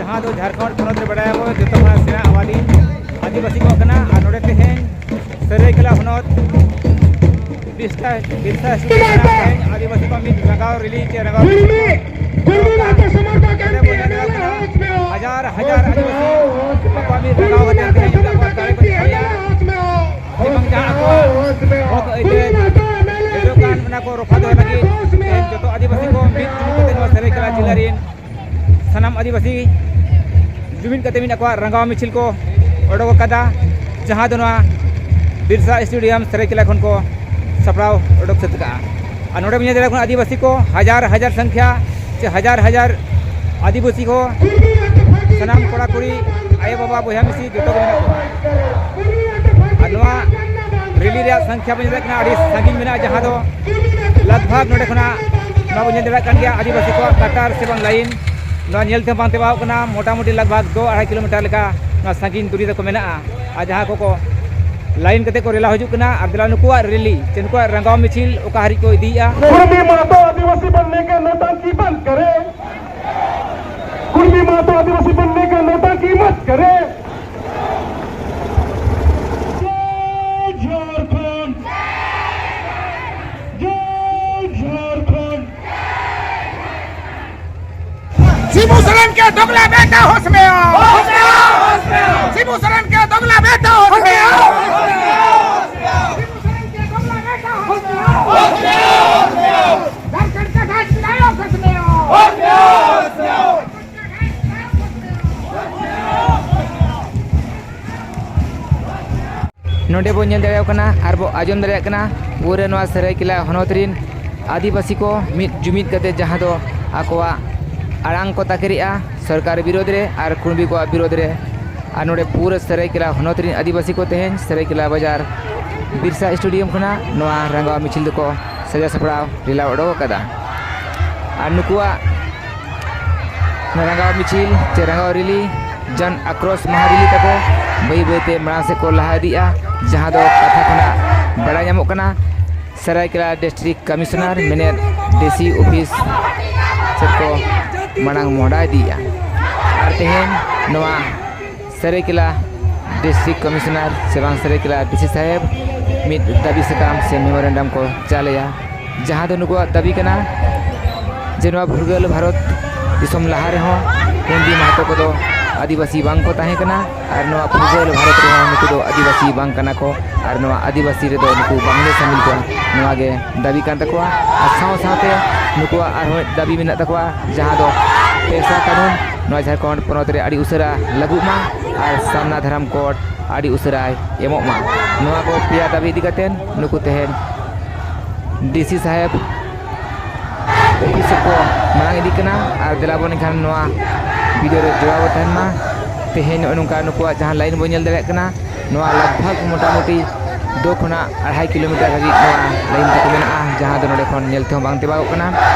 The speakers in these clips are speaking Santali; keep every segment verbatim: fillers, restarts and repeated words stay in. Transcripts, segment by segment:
ᱡᱟᱦᱟᱸ ᱫᱚ ᱡᱷᱟᱲᱠᱷᱚᱸᱰ ᱯᱚᱱᱚᱛ ᱨᱮ ᱵᱟᱰᱟᱭᱟᱵᱚ ᱡᱚᱛᱚ ᱠᱷᱚᱱᱟᱜ ᱥᱮᱬᱟ ᱟᱵᱟᱫᱤ ᱟᱹᱫᱤᱵᱟᱹᱥᱤ ᱠᱚᱣᱟᱜ ᱠᱟᱱᱟ᱾ ᱟᱨ ᱱᱚᱰᱮ ᱛᱮᱦᱮᱧ ᱥᱟᱹᱨᱟᱹᱭᱠᱮᱞᱟ ᱦᱚᱱᱚᱛ ᱵᱤᱨᱥᱟ, ᱵᱤᱨᱥᱟ ᱥᱴᱩᱰᱤᱭᱳ ᱠᱷᱚᱱᱟᱜ ᱛᱮᱦᱮᱧ ᱟᱹᱫᱤᱵᱟᱹᱥᱤ ᱠᱚ ᱢᱤᱫ ᱨᱟᱸᱜᱟᱣ ᱨᱮᱞᱤ ᱪᱮ ᱨᱟᱸᱜᱟᱣ ᱨᱮᱞᱤ ᱠᱚ ᱦᱟᱡᱟᱨ ᱦᱟᱡᱟᱨ ᱟᱹᱫᱤᱵᱟᱹᱥᱤ ᱠᱚᱣᱟᱜ ᱢᱤᱫ ᱨᱟᱸᱜᱟᱣ ᱠᱟᱛᱮ ᱛᱮᱦᱮᱧ ᱟᱠᱚᱣᱟᱜ ᱫᱟᱲᱮ ᱠᱚ ᱫᱮᱠᱷᱟᱣᱮᱫᱼᱟ᱾ ᱮᱵᱚᱝ ᱡᱟᱦᱟᱸ ᱟᱠᱚᱣᱟᱜ ᱦᱚᱠ ᱟᱹᱭᱫᱟᱹᱨ ᱡᱚᱛᱚ ᱠᱟᱱ ᱚᱱᱟ ᱠᱚ ᱨᱚᱯᱷᱟ ᱫᱚᱦᱚ ᱞᱟᱹᱜᱤᱫ ᱛᱮᱦᱮᱧ ᱡᱚᱛᱚ ᱟᱹᱫᱤᱵᱟᱹᱥᱤ ᱠᱚ ᱢᱤᱫ ᱡᱩᱢᱤᱫ ᱠᱟᱛᱮ ᱱᱚᱣᱟ ᱥᱟᱹᱨᱟᱹᱭᱠᱮᱞᱟ ᱡᱮᱞᱟ ᱨᱮᱱ ᱥᱟᱱᱟᱢ ᱟᱹᱫᱤᱵᱟᱹᱥᱤ ᱡᱩᱢᱤᱫ ᱠᱟᱛᱮ ᱢᱤᱫ ᱟᱠᱚᱣᱟᱜ ᱨᱟᱸᱜᱟᱣ ᱢᱤᱪᱷᱤᱞ ᱠᱚ ᱚᱰᱚᱠ ᱟᱠᱟᱫᱟ, ᱡᱟᱦᱟᱸ ᱫᱚ ᱱᱚᱣᱟ ᱵᱤᱨᱥᱟ ᱥᱴᱮᱰᱤᱭᱟᱢ ᱥᱟᱹᱨᱟᱹᱭᱠᱮᱞᱟ ᱠᱷᱚᱱ ᱠᱚ ᱥᱟᱯᱲᱟᱣ ᱚᱰᱚᱠ ᱥᱟᱹᱛ ᱟᱠᱟᱫᱼᱟ᱾ ᱟᱨ ᱱᱚᱰᱮ ᱵᱚᱱ ᱧᱮᱞ ᱫᱟᱲᱮᱭᱟᱜ ᱠᱟᱱᱟ ᱟᱹᱫᱤᱵᱟᱹᱥᱤ ᱠᱚ ᱦᱟᱡᱟᱨ ᱦᱟᱡᱟᱨ ᱥᱚᱝᱠᱷᱭᱟ ᱪᱮ ᱦᱟᱡᱟᱨ ᱦᱟᱡᱟᱨ ᱟᱹᱫᱤᱵᱟᱹᱥᱤ ᱠᱚ, ᱥᱟᱱᱟᱢ ᱠᱚᱲᱟ ᱠᱩᱲᱤ, ᱟᱭᱳ ᱵᱟᱵᱟ, ᱵᱚᱭᱦᱟ ᱢᱤᱥᱤ ᱡᱚᱛᱚ ᱜᱮ ᱢᱮᱱᱟᱜ ᱠᱚᱣᱟ᱾ ᱟᱨ ᱱᱚᱣᱟ ᱨᱮᱞᱤ ᱨᱮᱭᱟᱜ ᱥᱚᱝᱠᱷᱭᱟ ᱵᱚᱱ ᱧᱮᱞ ᱫᱟᱲᱮᱭᱟᱜ ᱠᱟᱱᱟ, ᱟᱹᱰᱤ ᱥᱟᱺᱜᱤᱧ ᱢᱮᱱᱟᱜᱼᱟ, ᱡᱟᱦᱟᱸ ᱫᱚ ᱞᱟᱜᱽ ᱵᱷᱟᱜᱽ ᱱᱚᱰᱮ ᱠᱷᱚᱱᱟᱜ ᱱᱚᱣᱟ ᱵᱚᱱ ᱧᱮᱞ ᱫᱟᱲᱮᱭᱟᱜ ᱠᱟᱱ ᱜᱮᱭᱟ, ᱟᱹᱫᱤᱵᱟᱹᱥᱤ ᱠᱚᱣᱟᱜ ᱠᱟᱛᱟᱨ ᱥᱮ ᱵᱟᱝ ᱞᱟᱭᱤᱱ ᱱᱚᱣᱟ ᱧᱮᱞ ᱛᱮᱦᱚᱸ ᱵᱟᱝ ᱪᱟᱵᱟᱣ ᱠᱟᱱᱟ᱾ ᱢᱚᱴᱟᱢᱩᱴᱤ ᱞᱟᱜᱽ ᱵᱷᱟᱜᱽ ᱫᱩ ᱟᱲᱟᱭ ᱠᱤᱞᱳᱢᱤᱴᱟᱨ ᱞᱮᱠᱟ ᱱᱚᱣᱟ ᱥᱟᱺᱜᱤᱧ ᱫᱩᱨᱤ ᱨᱮᱠᱚ ᱢᱮᱱᱟᱜᱼᱟ᱾ ᱟᱨ ᱡᱟᱦᱟᱸ ᱠᱚᱠᱚ ᱞᱟᱭᱤᱱ ᱠᱟᱛᱮ ᱠᱚ ᱨᱮᱞᱟ ᱦᱤᱡᱩᱜ ᱠᱟᱱᱟ, ᱟᱨ ᱫᱮᱞᱟ ᱱᱩᱠᱩᱣᱟᱜ ᱨᱮᱞᱤ ᱪᱮ ᱱᱩᱠᱩᱣᱟᱜ ᱨᱟᱸᱜᱟᱣ ᱢᱤᱪᱷᱤᱞ ᱚᱠᱟ ᱦᱟᱹᱨᱤᱡ ᱠᱚ ᱤᱫᱤᱭᱮᱫᱼᱟ᱾ कुर्मी माता आदिवासी बनने का नौटंकी बंद करे। कुर्मी माता आदिवासी बनने का नौटंकी मत करे। जय झारखंड, जय झारखंड। शिबू सोरेन के दोगला बेटा होश में आओ। शिबू सोरेन के दोगला बेटा होश में आओ। शिबू सोरेन के दोगला बेटा होश में आओ। झारखंड का घाट मिलाओ होश में आओ। ᱱᱚᱰᱮ ᱵᱚᱱ ᱧᱮᱞ ᱫᱟᱲᱮᱭᱟᱜ ᱠᱟᱱᱟ ᱟᱨ ᱵᱚ ᱟᱸᱡᱚᱢ ᱫᱟᱲᱮᱭᱟᱜ ᱠᱟᱱᱟ ᱯᱩᱨᱟᱹ ᱱᱚᱣᱟ ᱥᱟᱹᱨᱟᱹᱭᱠᱮᱞᱟ ᱦᱚᱱᱚᱛ ᱨᱤᱱ ᱟᱹᱫᱤᱵᱟᱹᱥᱤ ᱠᱚ ᱢᱤᱫ ᱡᱩᱢᱤᱫ ᱠᱟᱛᱮ ᱡᱟᱦᱟᱸ ᱫᱚ ᱟᱠᱚᱣᱟᱜ ᱟᱲᱟᱝ ᱠᱚ ᱛᱟᱠᱮᱨᱮᱜᱼᱟ ᱥᱚᱨᱠᱟᱨ ᱵᱤᱨᱳᱫᱷ ᱨᱮ ᱟᱨ ᱠᱩᱲᱢᱤ ᱠᱚᱣᱟᱜ ᱵᱤᱨᱳᱫᱷ ᱨᱮ᱾ ᱟᱨ ᱱᱚᱰᱮ ᱯᱩᱨᱟᱹ ᱥᱟᱹᱨᱟᱹᱭᱠᱮᱞᱟ ᱦᱚᱱᱚᱛ ᱨᱤᱱ ᱟᱹᱫᱤᱵᱟᱹᱥᱤ ᱠᱚ ᱛᱮᱦᱮᱧ ᱥᱟᱹᱨᱟᱹᱭᱠᱮᱞᱟ ᱵᱟᱡᱟᱨ ᱵᱤᱨᱥᱟ ᱥᱴᱮᱰᱤᱭᱟᱢ ᱠᱷᱚᱱᱟᱜ ᱱᱚᱣᱟ ᱨᱟᱸᱜᱟᱣ ᱢᱤᱪᱷᱤᱞ ᱫᱚᱠᱚ ᱥᱟᱡᱟᱣ ᱥᱟᱯᱲᱟᱣ ᱨᱮᱞᱟ ᱚᱰᱚᱠ ᱟᱠᱟᱫᱟ᱾ ᱟᱨ ᱱᱩᱠᱩᱣᱟᱜ ᱨᱟᱸᱜᱟᱣ ᱢᱤᱪᱷᱤᱞ ᱪᱮ ᱨᱟᱸᱜᱟᱣ ᱨᱮᱞᱤ, ᱡᱟᱱ ᱟᱠᱨᱳᱥ ᱢᱟᱦᱟ ᱨᱮᱞᱤ ᱛᱟᱠᱚ ᱵᱟᱹᱭ ᱵᱟᱹᱭᱛᱮ ᱢᱟᱲᱟᱝ ᱥᱮᱫ ᱠᱚ ᱞᱟᱦᱟ ᱤᱫᱤᱜᱼᱟ, ᱡᱟᱦᱟᱸ ᱫᱚ ᱠᱟᱛᱷᱟ ᱠᱷᱚᱱᱟᱜ ᱵᱟᱲᱟᱭ ᱧᱟᱢᱚᱜ ᱠᱟᱱᱟ ᱥᱟᱹᱨᱟᱹᱭᱠᱮᱞᱟ ᱰᱤᱥᱴᱨᱤᱠᱴ ᱠᱚᱢᱤᱥᱚᱱᱟᱨ ᱢᱮᱱᱮᱫ ᱰᱤ ᱥᱤ ᱚᱯᱷᱤᱥ ᱥᱮᱫ ᱠᱚ ᱢᱟᱲᱟᱝ ᱢᱚᱦᱰᱟ ᱤᱫᱤᱭᱮᱫᱼᱟ᱾ ᱟᱨ ᱛᱮᱦᱮᱧ ᱱᱚᱣᱟ ᱥᱟᱹᱨᱟᱹᱭᱠᱮᱞᱟ ᱰᱤᱥᱴᱨᱤᱠᱴ ᱠᱚᱢᱤᱥᱚᱱᱟᱨ ᱥᱮ ᱵᱟᱝ ᱥᱟᱹᱨᱟᱹᱭᱠᱮᱞᱟ ᱰᱤ ᱥᱤ ᱥᱟᱦᱮᱵᱽ ᱢᱤᱫ ᱫᱟᱹᱵᱤ ᱥᱟᱠᱟᱢ ᱥᱮ ᱢᱮᱢᱳᱨᱮᱱᱰᱟᱢ ᱠᱚ ᱪᱟᱞᱮᱭᱟ, ᱡᱟᱦᱟᱸ ᱫᱚ ᱱᱩᱠᱩᱣᱟᱜ ᱫᱟᱹᱵᱤ ᱠᱟᱱᱟ ᱡᱮ ᱱᱚᱣᱟ ᱯᱷᱩᱨᱜᱟᱹᱞ ᱵᱷᱟᱨᱚᱛ ᱫᱤᱥᱚᱢ ᱞᱟᱦᱟ ᱨᱮᱦᱚᱸ ᱦᱤᱱᱫᱤ ᱢᱟᱦᱟᱛᱚ ᱠᱚᱫᱚ ᱟᱹᱫᱤᱵᱟᱹᱥᱤ ᱵᱟᱝ ᱠᱚ ᱛᱟᱦᱮᱸ ᱠᱟᱱᱟ ᱟᱨ ᱱᱚᱣᱟ ᱯᱷᱩᱨᱜᱟᱹᱞ ᱵᱷᱟᱨᱚᱛ ᱨᱮᱦᱚᱸ ᱱᱩᱠᱩ ᱫᱚ ᱟᱹᱫᱤᱵᱟᱹᱥᱤ ᱵᱟᱝ ᱠᱟᱱᱟ ᱠᱚ ᱟᱨ ᱱᱚᱣᱟ ᱟᱹᱫᱤᱵᱟᱹᱥᱤ ᱨᱮᱫᱚ ᱱᱩᱠᱩ ᱵᱟᱝᱞᱮ ᱥᱟᱹᱢᱤᱞ ᱠᱚᱣᱟ, ᱱᱚᱣᱟ ᱜᱮ ᱫᱟᱹᱵᱤ ᱠᱟᱱ ᱛᱟᱠᱚᱣᱟ᱾ ᱟᱨ ᱥᱟᱶ ᱥᱟᱶᱛᱮ ᱱᱩᱠᱩᱣᱟᱜ ᱟᱨᱦᱚᱸ ᱫᱟᱹᱵᱤ ᱢᱮᱱᱟᱜ ᱛᱟᱠᱚᱣᱟ, ᱡᱟᱦᱟᱸ ᱫᱚ ᱯᱮᱥᱟ ᱠᱟᱹᱱᱩᱱ ᱱᱚᱣᱟ ᱡᱷᱟᱲᱠᱷᱚᱸᱰ ᱯᱚᱱᱚᱛ ᱨᱮ ᱟᱹᱰᱤ ᱩᱥᱟᱹᱨᱟ ᱞᱟᱹᱜᱩᱜ ᱢᱟ ᱟᱨ ᱥᱟᱨᱱᱟ ᱫᱷᱚᱨᱚᱢ ᱠᱳᱰ ᱟᱹᱰᱤ ᱩᱥᱟᱹᱨᱟᱭ ᱮᱢᱚᱜ ᱢᱟ᱾ ᱱᱚᱣᱟ ᱠᱚ ᱯᱮᱭᱟ ᱫᱟᱹᱵᱤ ᱤᱫᱤ ᱠᱟᱛᱮ ᱱᱩᱠᱩ ᱛᱮᱦᱮᱧ ᱰᱤ ᱥᱤ ᱥᱟᱦᱮᱵᱽ ᱚᱯᱷᱤᱥ ᱠᱚ ᱢᱟᱲᱟᱝ ᱤᱫᱤᱜ ᱠᱟᱱᱟ᱾ ᱟᱨ ᱫᱮᱞᱟ ᱵᱚᱱ ᱮᱱᱠᱷᱟᱱ ᱱᱚᱣᱟ ᱵᱷᱤᱰᱤᱭᱳ ᱨᱮ ᱡᱚᱲᱟᱣ ᱵᱚ ᱛᱟᱦᱮᱱ ᱢᱟ᱾ ᱛᱮᱦᱮᱧ ᱱᱚᱜᱼᱚᱭ ᱱᱚᱝᱠᱟ ᱱᱩᱠᱩᱣᱟᱜ ᱡᱟᱦᱟᱸ ᱞᱟᱭᱤᱱ ᱵᱚᱱ ᱧᱮᱞ ᱫᱟᱲᱮᱭᱟᱜ ᱠᱟᱱᱟ, ᱱᱚᱣᱟ ᱞᱟᱜᱽ ᱵᱷᱟᱜᱽ ᱢᱚᱴᱟᱢᱩᱴᱤ ᱫᱩ ᱠᱷᱚᱱᱟᱜ ᱟᱲᱟᱭ ᱠᱤᱞᱳᱢᱤᱴᱟᱨ ᱦᱟᱹᱵᱤᱡ ᱱᱚᱣᱟ ᱞᱟᱭᱤᱱ ᱛᱟᱠᱚ ᱢᱮᱱᱟᱜᱼᱟ, ᱡᱟᱦᱟᱸ ᱫᱚ ᱱᱚᱰᱮ ᱠᱷᱚᱱ ᱧᱮᱞ ᱛᱮᱦᱚᱸ ᱵᱟᱝ ᱛᱮᱵᱟᱜᱚᱜ ᱠᱟᱱᱟ᱾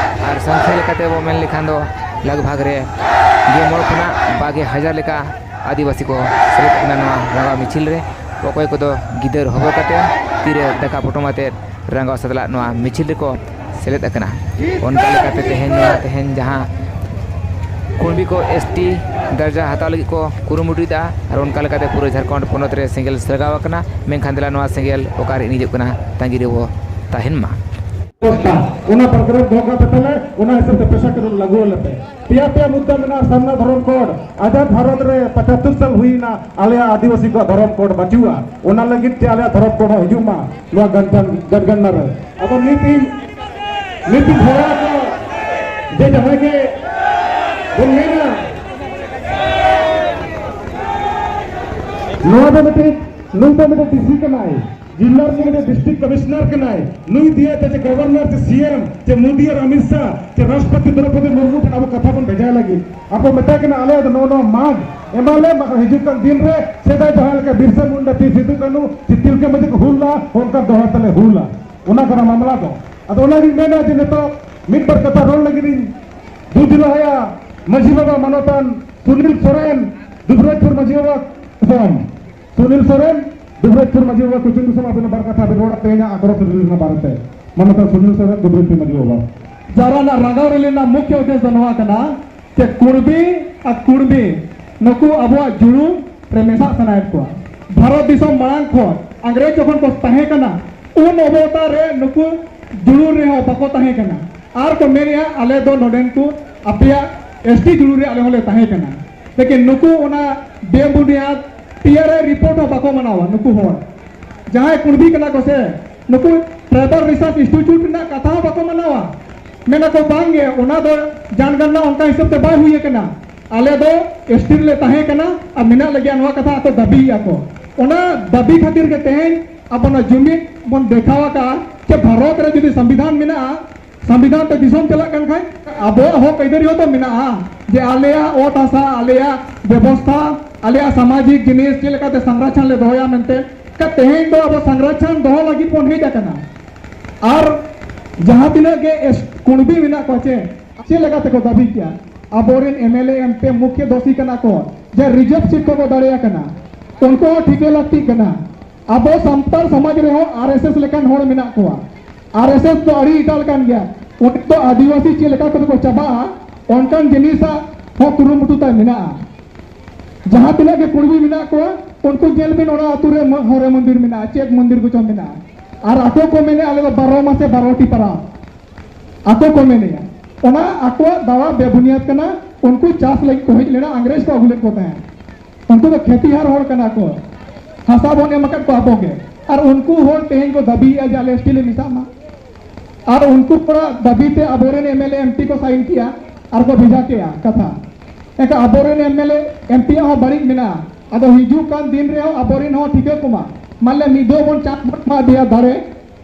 ᱟᱨ ᱥᱚᱝᱠᱷᱭᱟ ᱞᱮᱠᱟᱛᱮ ᱵᱚ ᱢᱮᱱ ᱞᱮᱠᱷᱟᱱ ᱫᱚ ᱞᱟᱜᱽ ᱵᱷᱟᱜᱽ ᱨᱮ ᱜᱮᱞ ᱢᱚᱬᱮ ᱠᱷᱚᱱᱟᱜ ᱵᱟᱜᱮ ᱦᱟᱡᱟᱨ ᱞᱮᱠᱟ ᱟᱹᱫᱤᱵᱟᱹᱥᱤ ᱠᱚ ᱥᱮᱞᱮᱫ ᱟᱠᱟᱱᱟ ᱱᱚᱣᱟ ᱨᱟᱸᱜᱟᱣ ᱢᱤᱪᱷᱤᱞ ᱨᱮ᱾ ᱚᱠᱚᱭ ᱠᱚᱫᱚ ᱜᱤᱫᱟᱹᱨ ᱦᱚᱵᱚᱨ ᱠᱟᱛᱮ ᱛᱤᱨᱮ ᱫᱟᱠᱟ ᱯᱚᱴᱚᱢ ᱟᱛᱮ ᱨᱟᱸᱜᱟᱣ ᱥᱟᱛᱞᱟᱜ ᱱᱚᱣᱟ ᱢᱤᱪᱷᱤᱞ ᱨᱮᱠᱚ ᱥᱮᱞᱮᱫ ᱟᱠᱟᱱᱟ᱾ ᱚᱱᱠᱟ ᱞᱮᱠᱟᱛᱮ ᱛᱮᱦᱮᱧ ᱱᱚᱣᱟ ᱛᱮᱦᱮᱧ ᱡᱟᱦᱟᱸ ᱠᱩᱬᱵᱤ ᱠᱚ ᱮᱥ ᱴᱤ ᱫᱟᱨᱡᱟ ᱦᱟᱛᱟᱣ ᱞᱟᱹᱜᱤᱫ ᱠᱚ ᱠᱩᱨᱩᱢᱩᱴᱩᱭᱮᱫᱟ ᱟᱨ ᱚᱱᱠᱟ ᱞᱮᱠᱟᱛᱮ ᱯᱩᱨᱟᱹ ᱡᱷᱟᱲᱠᱷᱚᱸᱰ ᱯᱚᱱᱚᱛ ᱨᱮ ᱥᱮᱸᱜᱮᱞ ᱥᱟᱞᱜᱟᱣ ᱟᱠᱟᱱᱟ᱾ ᱢᱮᱱᱠᱷᱟᱱ ᱫᱮᱞᱟ ᱱᱚᱣᱟ ᱥᱮᱸᱜᱮᱞ ᱚᱠᱟᱨᱮ ᱤᱬᱤᱡᱚᱜ ᱠᱟᱱᱟ, ᱛᱟᱺᱜᱤ ᱨᱮᱵᱚ ᱛᱟᱦᱮᱱ ᱢᱟ᱾ ᱵᱮᱵᱚᱥᱛᱷᱟ, ᱚᱱᱟ ᱯᱨᱳᱜᱨᱟᱢ ᱫᱚᱦᱚ ᱠᱟᱛᱮ ᱛᱟᱦᱞᱮ ᱚᱱᱟ ᱦᱤᱥᱟᱹᱵ ᱛᱮ ᱯᱮᱥᱟ ᱠᱟᱹᱱᱩᱱ ᱞᱟᱹᱜᱩ ᱟᱞᱮ ᱯᱮ᱾ ᱯᱮᱭᱟ ᱯᱮᱭᱟ ᱢᱩᱫᱽᱫᱟ ᱢᱮᱱᱟᱜᱼᱟ, ᱥᱟᱨᱱᱟ ᱫᱷᱚᱨᱚᱢ ᱠᱳᱰ᱾ ᱟᱡᱟᱫ ᱵᱷᱟᱨᱚᱛ ᱨᱮ ᱯᱚᱸᱪᱟᱛᱛᱳᱨ ᱥᱟᱞ ᱦᱩᱭᱱᱟ, ᱟᱞᱮᱭᱟᱜ ᱟᱹᱫᱤᱵᱟᱹᱥᱤ ᱠᱚᱣᱟᱜ ᱫᱷᱚᱨᱚᱢ ᱠᱳᱰ ᱵᱟᱹᱪᱩᱜᱼᱟ᱾ ᱚᱱᱟ ᱞᱟᱹᱜᱤᱫ ᱛᱮ ᱟᱞᱮᱭᱟᱜ ᱫᱷᱚᱨᱚᱢ ᱠᱳᱰ ᱦᱚᱸ ᱦᱤᱡᱩᱜ ᱢᱟ ᱱᱚᱣᱟ ᱜᱟᱱ-, ᱡᱚᱱᱜᱚᱱᱱᱟ ᱨᱮ᱾ ᱟᱫᱚ ᱱᱤᱛ ᱤᱧ, ᱱᱤᱛ ᱤᱧ ᱦᱚᱦᱚ ᱟᱠᱚᱣᱟ ᱡᱮ ᱡᱟᱦᱟᱸᱭ ᱜᱮ ᱵᱚᱱ ᱢᱮᱱᱟ, ᱱᱚᱣᱟ ᱫᱚ ᱢᱤᱫᱴᱤᱡ, ᱱᱩᱭ ᱫᱚ ᱢᱤᱫᱴᱤᱡ ᱰᱤ ᱥᱤ ᱠᱟᱱᱟᱭ, ᱡᱤᱞᱟ ᱨᱤᱱᱤᱡ ᱢᱤᱫᱴᱤᱡ ᱰᱤᱥᱴᱨᱤᱠᱴ ᱠᱚᱢᱤᱥᱚᱱᱟᱨ ᱠᱟᱱᱟᱭ᱾ ᱱᱩᱭ ᱫᱤᱭᱮ ᱛᱮ ᱪᱮ ᱜᱚᱵᱷᱚᱨᱱᱚᱨ ᱪᱮ ᱥᱤ ᱮᱢ ᱪᱮ ᱢᱳᱫᱤ ᱟᱨ ᱚᱢᱤᱛ ᱥᱟᱦ ᱪᱮ ᱨᱟᱥᱴᱨᱚᱯᱚᱛᱤ ᱫᱨᱚᱣᱯᱚᱫᱤ ᱢᱩᱨᱢᱩ ᱴᱷᱮᱱ ᱟᱵᱚ ᱠᱟᱛᱷᱟ ᱵᱚᱱ ᱵᱷᱮᱡᱟᱭ ᱞᱟᱹᱜᱤᱫ ᱟᱵᱚ ᱢᱮᱛᱟᱭ ᱠᱟᱱᱟ, ᱟᱞᱮ ᱫᱚ ᱱᱚᱜᱼᱚ ᱱᱚᱣᱟ ᱢᱟᱜᱽ ᱮᱢᱟ ᱞᱮ, ᱢᱟ-, ᱦᱤᱡᱩᱜ ᱠᱟᱱ ᱫᱤᱱ ᱨᱮ ᱥᱮᱫᱟᱭ ᱡᱟᱦᱟᱸ ᱞᱮᱠᱟ ᱵᱤᱨᱥᱟ ᱢᱩᱱᱰᱟ ᱪᱮ ᱥᱤᱫᱩ ᱠᱟᱹᱱᱦᱩ ᱪᱮ ᱛᱤᱞᱠᱟᱹ ᱢᱟᱹᱡᱷᱤ ᱠᱚ ᱦᱩᱞ ᱞᱮᱫᱟ, ᱚᱱᱠᱟ ᱫᱚᱦᱲᱟ ᱛᱮᱞᱮ ᱦᱩᱞᱟ᱾ ᱚᱱᱟ ᱠᱟᱱᱟ ᱢᱟᱢᱞᱟ ᱫᱚ᱾ ᱟᱫᱚ ᱚᱱᱟᱜᱤᱧ ᱢᱮᱱᱟ ᱡᱮ ᱱᱤᱛᱚᱜ ᱢᱤᱫ ᱵᱟᱨ ᱠᱟᱛᱷᱟ ᱨᱚᱲ ᱞᱟᱹᱜᱤᱫ ᱤᱧ ᱫᱩ ᱫᱤᱞᱟᱦᱟᱭᱟ ᱢᱟᱹᱡᱷᱤ ᱵᱟᱵᱟ ᱢᱟᱱᱚᱛᱟᱱ ᱥᱩᱱᱤᱞ ᱥᱚᱨᱮᱱ, ᱫᱩᱵᱨᱟᱡᱽᱯᱩᱨ ᱢᱟᱹᱡᱷᱤ ᱵᱟᱵᱟ ᱠᱚᱥᱚᱢ᱾ ᱥᱩᱱᱤᱞ ᱥᱚᱨᱮᱱ, ᱫᱩᱵᱨᱟᱡᱽᱯᱩᱨ ᱢᱟᱹᱡᱷᱤ ᱵᱟᱵᱟ, ᱠᱩᱪᱩᱝ ᱫᱤᱥᱚᱢ ᱟᱵᱮᱱ ᱵᱟᱨ ᱠᱟᱛᱷᱟ ᱵᱮᱱ ᱨᱚᱲᱟ ᱛᱮᱦᱮᱧᱟᱜ ᱟᱠᱨᱚᱥ ᱨᱮᱞᱤ ᱨᱮᱱᱟᱜ ᱵᱟᱨᱮᱛᱮ᱾ ᱢᱟᱱᱚᱛᱟᱱ ᱥᱩᱱᱤᱞ ᱥᱚᱨᱮᱱ, ᱫᱩᱵᱨᱟᱡᱽᱯᱩᱨ ᱢᱟᱹᱡᱷᱤ ᱵᱟᱵᱟ᱾ ᱡᱟᱣᱨᱟ ᱨᱮᱱᱟᱜ ᱨᱟᱸᱜᱟᱣ ᱨᱮᱞᱤ ᱨᱮᱱᱟᱜ ᱢᱩᱠᱷᱭᱚ ᱩᱫᱽᱫᱮᱥ ᱫᱚ ᱱᱚᱣᱟ ᱠᱟᱱᱟ ᱪᱮ ᱠᱩᱬᱵᱤ ᱟᱨ ᱠᱩᱬᱵᱤ ᱱᱩᱠᱩ ᱟᱵᱚᱣᱟᱜ ᱡᱩᱲᱩ ᱨᱮ ᱢᱮᱥᱟᱜ ᱥᱟᱱᱟᱭᱮᱫ ᱠᱚᱣᱟ᱾ ᱵᱷᱟᱨᱚᱛ ᱫᱤᱥᱚᱢ ᱢᱟᱲᱟᱝ ᱠᱷᱚᱱ ᱤᱝᱨᱮᱡᱽ ᱡᱚᱠᱷᱚᱱ ᱠᱚ ᱛᱟᱦᱮᱸ ᱠᱟᱱᱟ, ᱩᱱ ᱚᱵᱚᱛᱟ ᱨᱮ ᱱᱩᱠᱩ ᱡᱩᱲᱩ ᱨᱮᱦᱚᱸ ᱵᱟᱠᱚ ᱛᱟᱦᱮᱸ ᱠᱟᱱᱟ᱾ ᱟᱨ ᱠᱚ ᱢᱮᱱᱮᱜᱼᱟ, "ᱟᱞᱮ ᱫᱚ ᱱᱚᱰᱮᱱ ᱠᱚ ᱟᱯᱮᱭᱟᱜ ᱮᱥ ᱴᱤ ᱡᱩᱲᱩ ᱨᱮ ᱟᱞᱮ ᱦᱚᱸᱞᱮ ᱛᱟᱦᱮᱸ ᱠᱟᱱᱟ᱾" ᱞᱮᱠᱤᱱ ᱱᱩᱠᱩ ᱚᱱᱟ ᱵᱮᱵᱩᱱᱤᱭᱟᱫ ᱯᱤ ᱟᱨ ᱟᱭ ᱨᱤᱯᱳᱨᱴ ᱦᱚᱸ ᱵᱟᱠᱚ ᱢᱟᱱᱟᱣᱟ ᱱᱩᱠᱩ ᱦᱚᱲ᱾ ᱡᱟᱦᱟᱸᱭ ᱠᱩᱬᱵᱤ ᱠᱟᱱᱟ ᱠᱚ ᱥᱮ, ᱱᱩᱠᱩ ᱴᱨᱟᱭᱵᱟᱞ ᱨᱤᱥᱟᱨᱪ ᱤᱱᱥᱴᱤᱴᱭᱩᱴ ᱨᱮᱱᱟᱜ ᱠᱟᱛᱷᱟ ᱦᱚᱸ ᱵᱟᱠᱚ ᱢᱟᱱᱟᱣᱟ᱾ ᱢᱮᱱᱟ ᱠᱚ, "ᱵᱟᱝ ᱜᱮ, ᱚᱱᱟ ᱫᱚ ᱡᱟᱱᱜᱟᱱᱱᱟ ᱚᱱᱠᱟ ᱦᱤᱥᱟᱹᱵ ᱛᱮ ᱵᱟᱭ ᱦᱩᱭ ᱟᱠᱟᱱᱟ, ᱟᱞᱮ ᱫᱚ ᱮᱥ ᱴᱤ ᱨᱮᱞᱮ ᱛᱟᱦᱮᱸ ᱠᱟᱱᱟ ᱟᱨ ᱢᱮᱱᱟᱜ ᱞᱮᱜᱮᱭᱟ", ᱱᱚᱣᱟ ᱠᱟᱛᱷᱟ ᱟᱠᱚ ᱫᱟᱹᱵᱤᱭᱮᱫᱼᱟ ᱠᱚ᱾ ᱚᱱᱟ ᱫᱟᱹᱵᱤ ᱠᱷᱟᱹᱛᱤᱨ ᱜᱮ ᱛᱮᱦᱮᱧ ᱟᱵᱚ ᱱᱚᱣᱟ ᱡᱩᱢᱤᱫ ᱵᱚᱱ ᱫᱮᱠᱷᱟᱣ ᱟᱠᱟᱫᱼᱟ ᱡᱮ ᱵᱷᱟᱨᱚᱛ ᱨᱮ ᱡᱩᱫᱤ ᱥᱚᱝᱵᱤᱫᱷᱟᱱ ᱢᱮᱱᱟᱜᱼᱟ, ᱥᱚᱝᱵᱤᱫᱷᱟᱱ ᱛᱮ ᱫᱤᱥᱚᱢ ᱪᱟᱞᱟᱜ ᱠᱟᱱ ᱠᱷᱟᱱ ᱟᱵᱚᱣᱟᱜ ᱦᱚᱠ ᱟᱹᱭᱫᱟᱹᱨᱤ ᱦᱚᱸ ᱛᱚ ᱢᱮᱱᱟᱜᱼᱟ, ᱡᱮ ᱟᱞᱮᱭᱟᱜ ᱚᱛ ᱦᱟᱥᱟ, ᱟᱞᱮᱭᱟᱜ ᱵᱮᱵᱚᱥᱛᱷᱟ, ᱟᱞᱮᱭᱟᱜ ᱥᱟᱢᱟᱡᱤᱠ ᱡᱤᱱᱤᱥ ᱪᱮᱫ ᱞᱮᱠᱟᱛᱮ ᱥᱚᱝᱨᱚᱠᱷᱚᱱ ᱞᱮ ᱫᱚᱦᱚᱭᱟ ᱢᱮᱱᱛᱮ᱾ ᱛᱮᱦᱮᱧ ᱫᱚ ᱟᱵᱚ ᱥᱚᱝᱨᱚᱠᱷᱚᱱ ᱫᱚᱦᱚ ᱞᱟᱹᱜᱤᱫ ᱵᱚᱱ ᱦᱮᱡ ᱟᱠᱟᱱᱟ᱾ ᱟᱨ ᱡᱟᱦᱟᱸ ᱛᱤᱱᱟᱹᱜ ᱜᱮ ᱮᱥ-, ᱠᱩᱬᱵᱤ ᱢᱮᱱᱟᱜ ᱠᱚᱣᱟ ᱪᱮ, ᱪᱮᱫ ᱞᱮᱠᱟ ᱛᱮᱠᱚ ᱫᱟᱹᱵᱤ ᱠᱮᱜᱼᱟ? ᱟᱵᱚᱨᱮᱱ M L A M P ᱢᱩᱠᱷᱭᱟᱹ ᱫᱳᱥᱤ ᱠᱟᱱᱟ ᱠᱚ, ᱡᱮ ᱨᱤᱡᱟᱨᱵᱷ ᱥᱤᱴ ᱠᱚᱠᱚ ᱫᱟᱲᱮᱭᱟᱜ ᱠᱟᱱᱟ, ᱩᱱᱠᱩ ᱦᱚᱸ ᱴᱷᱤᱠᱟᱹ ᱞᱟᱹᱠᱛᱤᱜ ᱠᱟᱱᱟ᱾ ᱟᱵᱚ ᱥᱟᱱᱛᱟᱲ ᱥᱚᱢᱟᱡᱽ ᱨᱮᱦᱚᱸ ᱟᱨ ᱮᱥ ᱮᱥ ᱞᱮᱠᱟᱱ ᱦᱚᱲ ᱢᱮᱱᱟᱜ ᱠᱚᱣᱟ᱾ ᱟᱨ ᱮᱥ ᱮᱥ ᱫᱚ ᱟᱹᱰᱤ ᱮᱴᱟᱜ ᱞᱮᱠᱟᱱ ᱜᱮᱭᱟ᱾ ᱩᱱᱠᱩ ᱫᱚ ᱟᱹᱫᱤᱵᱟᱹᱥᱤ ᱪᱮᱫ ᱞᱮᱠᱟ ᱠᱟᱛᱮ ᱠᱚ ᱪᱟᱵᱟᱜᱼᱟ, ᱚᱱᱠᱟᱱ ᱡᱤᱱᱤᱥᱟᱜ ᱦᱚᱸ ᱠᱩᱨᱩᱢᱩᱴᱩ ᱛᱟᱭ ᱢᱮᱱᱟᱜᱼᱟ᱾ ᱡᱟᱦᱟᱸ ᱛᱤᱱᱟᱹᱜ ᱜᱮ ᱠᱩᱬᱵᱤ ᱢᱮᱱᱟᱜ ᱠᱚᱣᱟ, ᱩᱱᱠᱩ ᱧᱮᱞ ᱵᱤᱱ, ᱚᱱᱟ ᱟᱹᱛᱩ ᱨᱮ ᱢᱚ-, ᱦᱚᱨᱮ ᱢᱚᱱᱫᱤᱨ ᱢᱮᱱᱟᱜᱼᱟ, ᱪᱮᱫ ᱢᱚᱱᱫᱤᱨ ᱠᱚᱪᱚᱝ ᱢᱮᱱᱟᱜᱼᱟ᱾ ᱟᱨ ᱟᱠᱚ ᱠᱚ ᱢᱮᱱᱮᱫᱼᱟ, "ᱟᱞᱮ ᱫᱚ ᱵᱟᱨᱚ ᱢᱟᱥᱮ ᱵᱟᱨᱚ ᱴᱤ ᱯᱟᱨᱟᱵᱽ", ᱟᱠᱚ ᱠᱚ ᱢᱮᱱᱮᱫᱼᱟ᱾ ᱚᱱᱟ ᱟᱠᱚᱣᱟᱜ ᱫᱟᱣᱟ ᱵᱮᱵᱩᱱᱤᱭᱟᱫ ᱠᱟᱱᱟ᱾ ᱩᱱᱠᱩ ᱪᱟᱥ ᱞᱟᱹᱜᱤᱫ ᱠᱚ ᱦᱮᱡ ᱞᱮᱱᱟ, ᱤᱝᱨᱮᱡᱽ ᱠᱚ ᱟᱹᱜᱩ ᱞᱮᱫ ᱠᱚ ᱛᱟᱦᱮᱸᱫ᱾ ᱩᱱᱠᱩ ᱫᱚ ᱠᱷᱮᱛᱤᱦᱟᱨ ᱦᱚᱲ ᱠᱟᱱᱟ ᱠᱚ, ᱦᱟᱥᱟ ᱵᱚᱱ ᱮᱢ ᱟᱠᱟᱫ ᱠᱚᱣᱟ ᱟᱵᱚ ᱜᱮ᱾ ᱟᱨ ᱩᱱᱠᱩ ᱦᱚᱲ ᱛᱮᱦᱮᱧ ᱠᱚ ᱫᱟᱹᱵᱤᱭᱮᱫᱼᱟ ᱡᱮ ᱟᱞᱮ ᱮᱥ ᱴᱤ ᱞᱮ ᱢᱮᱥᱟᱜ ᱢᱟ᱾ ᱟᱨ ᱩᱱᱠᱩ ᱠᱚᱲᱟ ᱫᱟᱹᱵᱤ ᱛᱮ ᱟᱵᱚᱨᱮᱱ M L A M P ᱠᱚ ᱥᱟᱭᱤᱱ ᱠᱮᱜᱼᱟ ᱟᱨ ᱠᱚ ᱵᱷᱮᱡᱟ ᱠᱮᱜᱼᱟ ᱠᱟᱛᱷᱟ᱾ ᱮᱱᱠᱷᱟᱱ ᱟᱵᱚᱨᱮᱱ M L A M P ᱭᱟᱜ ᱦᱚᱸ ᱵᱟᱹᱲᱤᱡ ᱢᱮᱱᱟᱜᱼᱟ᱾ ᱟᱫᱚ ᱦᱤᱡᱩᱜ ᱠᱟᱱ ᱫᱤᱱ ᱨᱮᱦᱚᱸ ᱟᱵᱚᱨᱮᱱ ᱦᱚᱸ ᱴᱷᱤᱠᱟᱹ ᱠᱚᱢᱟ, ᱢᱟᱱᱮ ᱢᱤᱫ ᱫᱷᱟᱣ ᱵᱚᱱ ᱪᱟᱥ ᱵᱚᱱ ᱮᱢᱟ ᱫᱮᱭᱟ ᱫᱟᱲᱮ,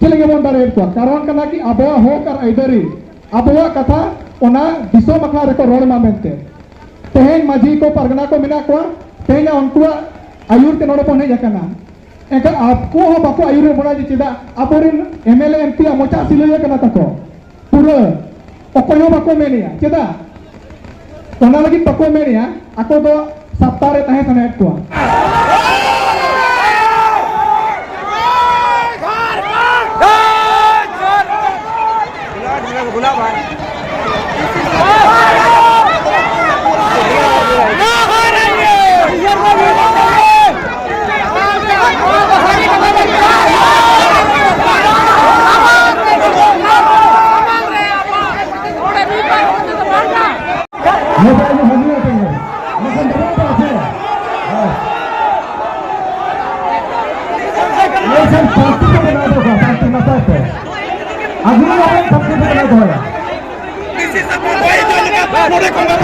ᱪᱮᱫ ᱞᱟᱹᱜᱤᱫ ᱵᱚᱱ ᱫᱟᱲᱮᱭᱟᱫ ᱠᱚᱣᱟ? ᱠᱟᱨᱚᱱ ᱠᱟᱱᱟ ᱠᱤ ᱟᱵᱚᱣᱟᱜ ᱦᱚᱠ ᱟᱨ ᱟᱹᱭᱫᱟᱹᱨᱤ, ᱟᱵᱚᱣᱟᱜ ᱠᱟᱛᱷᱟ ᱚᱱᱟ ᱫᱤᱥᱚᱢ ᱟᱠᱷᱲᱟ ᱨᱮᱠᱚ ᱨᱚᱲ ᱢᱟ ᱢᱮᱱᱛᱮ᱾ ᱛᱮᱦᱮᱧ ᱢᱟᱹᱡᱷᱤ ᱠᱚ, ᱯᱟᱨᱜᱟᱱᱟ ᱠᱚ ᱢᱮᱱᱟᱜ ᱠᱚᱣᱟ, ᱛᱮᱦᱮᱧ ᱩᱱᱠᱩᱣᱟᱜ ᱟᱹᱭᱩᱨ ᱛᱮ ᱱᱚᱰᱮ ᱵᱚᱱ ᱦᱮᱡ ᱟᱠᱟᱱᱟ᱾ ᱮᱱᱠᱷᱟᱱ ᱟᱠᱚ ᱦᱚᱸ ᱵᱟᱠᱚ ᱟᱹᱭᱩᱨᱮᱫ ᱵᱚᱱᱟ ᱡᱮ ᱪᱮᱫᱟᱜ ᱟᱵᱚᱨᱮᱱ M L A M P ᱭᱟᱜ ᱢᱚᱪᱟ ᱥᱤᱞᱟᱹᱭ ᱟᱠᱟᱱᱟ ᱛᱟᱠᱚ᱾ ᱯᱩᱨᱟᱹ ᱚᱠᱚᱭ ᱦᱚᱸ ᱵᱟᱠᱚ ᱢᱮᱱᱮᱜᱼᱟ᱾ ᱪᱮᱫᱟᱜ? ᱚᱱᱟ ᱞᱟᱹᱜᱤᱫ ᱵᱟᱠᱚ ᱢᱮᱱᱮᱜᱼᱟ, ᱟᱠᱚ ᱫᱚ ᱥᱟᱯᱛᱟ ᱨᱮ ᱛᱟᱦᱮᱸ ᱥᱟᱱᱟᱭᱮᱫ ᱠᱚᱣᱟ᱾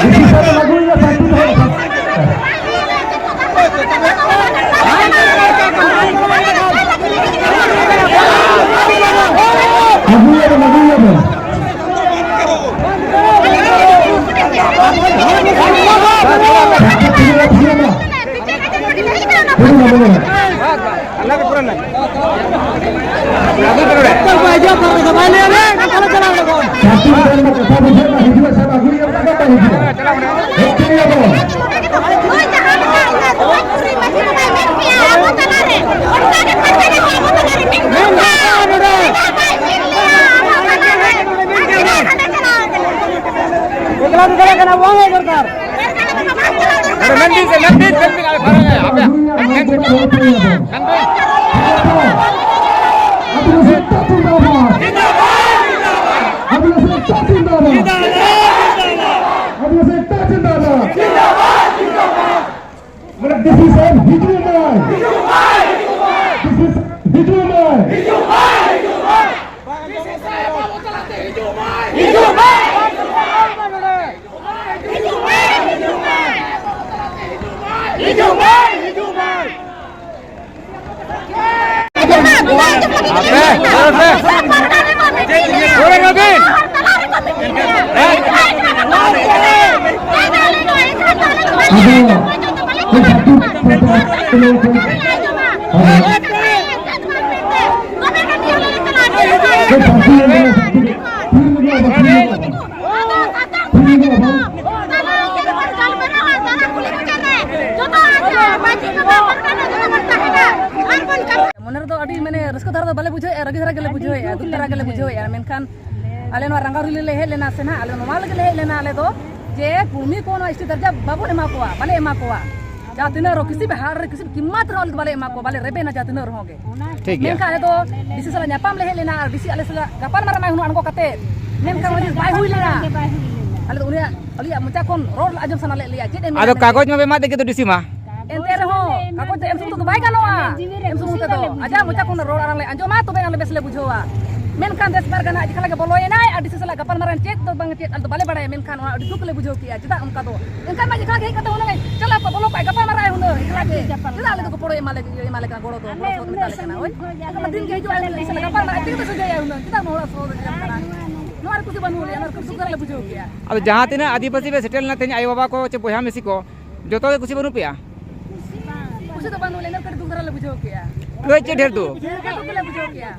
ᱰᱤᱥᱤ ᱥᱟᱨ ᱮ ᱞᱟᱹᱜᱩᱭᱮᱫᱟ, ᱥᱟᱱᱛᱤ ᱫᱚᱦᱚᱭ ᱯᱮ᱾ ᱞᱟᱹᱜᱩᱭᱮᱫᱟ, ᱞᱟᱹᱜᱩᱭᱮᱫᱟ᱾ ᱪᱷᱟᱹᱛᱤᱠ ᱫᱚᱞ ᱨᱮᱱᱟᱜ ᱠᱟᱛᱷᱟ ᱵᱩᱡᱷᱟᱹᱜ ᱢᱟ, ᱦᱤᱡᱩᱜᱼᱟ ᱥᱮ ᱵᱟᱝ? ᱟᱹᱜᱩᱭᱮᱭᱟ ᱵᱚᱱ ᱥᱮ ᱵᱟᱭ ᱦᱤᱡᱩᱜᱼᱟ? ᱦᱮᱡ ᱦᱚᱪᱚᱭᱮᱭᱟ ᱵᱚᱱ᱾ ᱮᱠᱞᱟ ᱫᱚ ᱪᱟᱞᱟᱜ ᱠᱟᱱᱟ, ᱵᱟᱝ ᱦᱮᱡ ᱫᱚᱨᱠᱟᱨ᱾ ᱟᱨᱮ ᱢᱮᱱ ᱵᱤᱱ ᱥᱮ, ᱢᱮᱱ ᱵᱤᱱ, ᱢᱮᱱ ᱵᱤᱱ, ᱟᱞᱮ ᱯᱟᱨᱚᱢ ᱞᱮ, ᱟᱯᱮ ᱢᱮᱱ ᱵᱤᱱ᱾ ᱢᱮᱱ ᱵᱤᱱ᱾ ᱟᱹᱫᱤᱵᱟᱹᱥᱤ ᱮᱠᱛᱟ ᱡᱤᱱᱫᱟᱵᱟᱫ᱾ ᱟᱹᱫᱤᱵᱟᱹᱥᱤ ᱮᱠᱛᱟ ᱡᱤᱱᱫᱟᱵᱟᱫ᱾ ᱟᱹᱫᱤᱵᱟᱹᱥᱤ ᱮᱠᱛᱟ ᱡᱤᱱᱫᱟᱵᱟᱫ᱾ ᱢᱟᱱᱮ ᱰᱤᱥᱤ ᱥᱟᱦᱮᱵ ᱦᱤᱡᱩᱜ ᱢᱟᱭ᱾ ᱰᱤᱥᱤ ᱥᱟᱦᱮᱵ ᱦᱤᱡᱩᱜ ᱢᱟᱭ᱾ ᱟᱯᱮ, ᱨᱚᱲ ᱯᱮ᱾ ᱨᱚᱲ ᱢᱮ ᱵᱤᱱ᱾ ᱟᱫᱚ, ᱦᱳᱭ, ᱥᱟᱹᱛᱩ, ᱦᱳᱭ, ᱦᱳᱭ, ᱥᱟᱹᱛᱩ, ᱦᱳᱭ, ᱥᱟᱹᱛᱩ᱾ ᱢᱚᱱᱮ ᱨᱮᱫᱚ ᱟᱹᱰᱤ, ᱢᱟᱱᱮ, ᱨᱟᱹᱥᱠᱟᱹ ᱫᱷᱟᱨᱟ ᱫᱚ ᱵᱟᱞᱮ ᱵᱩᱡᱷᱟᱹᱣᱮᱫᱼᱟ, ᱨᱟᱹᱜᱤ ᱫᱷᱟᱨᱟ ᱜᱮᱞᱮ ᱵᱩᱡᱷᱟᱹᱣᱮᱫᱼᱟ, ᱫᱩᱠ ᱫᱷᱟᱨᱟ ᱜᱮᱞᱮ ᱵᱩᱡᱷᱟᱹᱣᱮᱫᱼᱟ᱾ ᱢᱮᱱᱠᱷᱟᱱ ᱟᱞᱮ ᱱᱚᱣᱟ ᱨᱟᱸᱜᱟᱣ ᱨᱮᱞᱤ ᱞᱮ ᱦᱮᱡ ᱞᱮᱱᱟ ᱥᱮ ᱱᱟᱦᱟᱜ, ᱟᱞᱮ ᱱᱚᱣᱟ ᱞᱟᱹᱜᱤᱫ ᱞᱮ ᱦᱮᱡ ᱞᱮᱱᱟ, ᱟᱞᱮ ᱫᱚ ᱡᱮ ᱠᱩᱲᱢᱤ ᱠᱚ ᱱᱚᱣᱟ ᱮᱥ ᱴᱤ ᱫᱚᱨᱡᱟ ᱵᱟᱵᱚᱱ ᱮᱢᱟ ᱠᱚᱣᱟ, ᱵᱟᱞᱮ ᱮᱢᱟ ᱠᱚᱣᱟ᱾ ᱡᱟᱦᱟᱸ ᱛᱤᱱᱟᱹᱜ ᱨᱮᱦᱚᱸ, ᱠᱤᱥᱤ ᱵᱤ ᱦᱟᱨ ᱨᱮ, ᱠᱤᱥᱤ ᱵᱤ ᱠᱤᱢᱢᱟᱛ ᱨᱮᱦᱚᱸ ᱟᱞᱮ ᱫᱚ ᱵᱟᱞᱮ ᱮᱢᱟ ᱠᱚᱣᱟ, ᱵᱟᱞᱮ ᱨᱮᱵᱮᱱᱟ ᱡᱟᱦᱟᱸ ᱛᱤᱱᱟᱹᱜ ᱨᱮᱦᱚᱸ ᱜᱮ᱾ ᱴᱷᱤᱠ ᱜᱮᱭᱟ᱾ ᱢᱮᱱᱠᱷᱟᱱ ᱟᱞᱮ ᱫᱚ ᱰᱤ ᱥᱤ ᱥᱟᱞᱟᱜ ᱧᱟᱯᱟᱢ ᱞᱮ ᱦᱮᱡ ᱞᱮᱱᱟ, ᱟᱨ ᱰᱤ ᱥᱤ ᱟᱞᱮ ᱥᱟᱞᱟᱜ ᱜᱟᱯᱟᱞ ᱢᱟᱨᱟᱣ ᱮᱱᱟᱭ ᱦᱩᱱᱟᱹᱝ ᱟᱬᱜᱚ ᱠᱟᱛᱮ, ᱢᱮᱱᱠᱷᱟᱱ ᱚᱱᱟ ᱡᱤᱱᱤᱥ ᱵᱟᱭ ᱦᱩᱭ ᱞᱮᱱᱟ᱾ ᱟᱞᱮ ᱫᱚ ᱩᱱᱤᱭᱟᱜ, ᱟᱞᱮᱭᱟᱜ ᱢᱚᱪᱟ ᱠᱷᱚᱱ ᱨᱚᱲ ᱟᱸᱡᱚᱢ ᱥᱟᱱᱟ ᱞᱮᱫ ᱞᱮᱭᱟ, ᱪᱮᱫ ᱮ ᱢᱮᱱᱟ ᱟᱫᱚ ᱢᱮᱱᱛᱮ᱾ ᱠᱟᱜᱚᱡᱽ ᱢᱟ ᱯᱮ ᱮᱢᱟᱫᱮ ᱜᱮ ᱛᱚ ᱰᱤ ᱥᱤ ᱢᱟ᱾ ᱮᱱᱛᱮ ᱨᱮᱦᱚᱸ ᱠᱟᱜᱚᱡᱽ ᱫᱚ ᱮᱢ ᱥᱩᱢᱩᱝ ᱛᱮᱫᱚ ᱵᱟᱭ ᱜᱟᱱᱚᱜᱼᱟ᱾ ᱮᱢ ᱥᱩᱢᱩᱝ ᱛᱮᱫᱚ ᱟᱡᱟᱜ ᱢᱚᱪᱟ ᱠᱷᱚᱱ ᱨᱚᱲ ᱟᱲᱟᱝ ᱞᱮ ᱟᱸᱡᱚᱢᱟ, ᱛᱚᱵᱮ ᱟᱞᱮ ᱵᱮᱥ ᱞᱮ ᱵᱩᱡᱷᱟᱹᱣᱟ᱾ ᱢᱮᱱᱠᱷᱟᱱ ᱫᱮᱥ ᱯᱟᱨᱜᱟᱱᱟ ᱟᱡ ᱮᱠᱞᱟ ᱜᱮ ᱵᱚᱞᱚᱭᱮᱱᱟᱭ ᱟᱨ ᱰᱤᱥᱤ ᱥᱟᱞᱟᱜ ᱜᱟᱯᱟᱞ ᱢᱟᱨᱟᱣ ᱪᱮᱫ ᱫᱚ ᱵᱟᱝ ᱪᱮᱫ, ᱟᱞᱮ ᱫᱚ ᱵᱟᱞᱮ ᱵᱟᱲᱟᱭᱟ᱾ ᱢᱮᱱᱠᱷᱟᱱ ᱚᱱᱟ ᱟᱹᱰᱤ ᱫᱩᱠ ᱞᱮ ᱵᱩᱡᱷᱟᱹᱣ ᱠᱮᱜᱼᱟ᱾ ᱪᱮᱫᱟᱜ ᱚᱱᱠᱟ ᱫᱚ? ᱮᱱᱠᱷᱟᱱ ᱢᱟ ᱮᱠᱞᱟ ᱜᱮ ᱦᱮᱡ ᱠᱟᱛᱮ ᱦᱩᱱᱟᱹᱝ ᱪᱟᱞᱟᱣ ᱠᱚᱜ, ᱵᱚᱞᱚ ᱠᱚᱜᱼᱟᱭ, ᱜᱟᱯᱟᱞ ᱢᱟᱨᱟᱣ ᱟᱭ ᱦᱩᱱᱟᱹᱝ ᱮᱠᱞᱟ ᱜᱮ᱾ ᱪᱮᱫᱟᱜ ᱟᱞᱮ ᱫᱚ ᱜᱚᱲᱚᱭ ᱮᱢᱟ ᱞᱮ, ᱮᱢᱟ ᱞᱮ ᱠᱟᱱᱟ, ᱜᱚᱲᱚ ᱫᱚ, ᱜᱚᱲᱚ ᱥᱚᱦᱚᱫ ᱢᱮᱛᱟ ᱞᱮ ᱠᱟᱱᱟ? ᱦᱳᱭ, ᱮᱱᱠᱷᱟᱱ ᱫᱤᱱ ᱜᱮ ᱦᱤᱡᱩᱜᱼᱟᱭ, ᱰᱤᱥᱤ ᱥᱟᱞᱟᱜ ᱜᱟᱯᱟᱞ ᱢᱟᱨᱟᱣ ᱟᱡ ᱛᱮᱜᱮ ᱛᱚ ᱥᱚᱡᱷᱮᱭᱟᱭ ᱦᱩᱱᱟᱹᱝ᱾ ᱪᱮᱫᱟᱜ ᱱᱚᱣᱟ ᱦᱚᱲᱟᱜ ᱥᱚᱦᱚᱫ ᱮ ᱮᱢ ᱠᱟᱱᱟ? ᱱᱚᱣᱟ ᱨᱮ ᱠᱩᱥᱤ ᱵᱟᱹᱱᱩᱜ ᱞᱮᱭᱟ, ᱱᱚᱣᱟ ᱨᱮ ᱫᱩᱠ ᱨᱮᱞᱮ ᱵᱩᱡᱷᱟᱹᱣ ᱠᱮᱜᱼᱟ᱾ ᱟᱫᱚ ᱡᱟᱦᱟᱸ ᱛᱤᱱᱟᱹᱜ ᱟᱹᱫᱤᱵᱟᱹᱥᱤ ᱯᱮ ᱥᱮᱴᱮᱨ ᱞᱮᱱᱟ ᱛᱮᱦᱮᱧ, ᱟᱭᱳ ᱵᱟᱵᱟ ᱠᱚ ᱪᱮ ᱵᱚᱭᱦᱟ ᱢᱤᱥᱤ ᱠᱚ, ᱡᱚᱛᱚ ᱜᱮ ᱠᱩᱥᱤ ᱵᱟᱹᱱᱩᱜ ᱯᱮᱭᱟ? ᱠᱩᱥᱤ ᱫᱚ ᱵᱟᱹᱱᱩᱜ ᱞᱮᱭᱟ, ᱤᱱᱟᱹ ᱠᱟᱹᱴᱤᱡ ᱫᱩᱠ ᱫᱷᱟᱨᱟ ᱞᱮ ᱵᱩᱡᱷᱟᱹᱣ ᱠᱮᱜᱼᱟ᱾ ᱠᱟᱹᱡ ᱪᱮ ᱰᱷᱮᱨ ᱫᱩᱠ? ᱰᱷᱮᱨ ᱫᱩᱠ ᱞᱮ ᱵᱩᱡᱷᱟᱹᱣ ᱠᱮᱜᱼᱟ᱾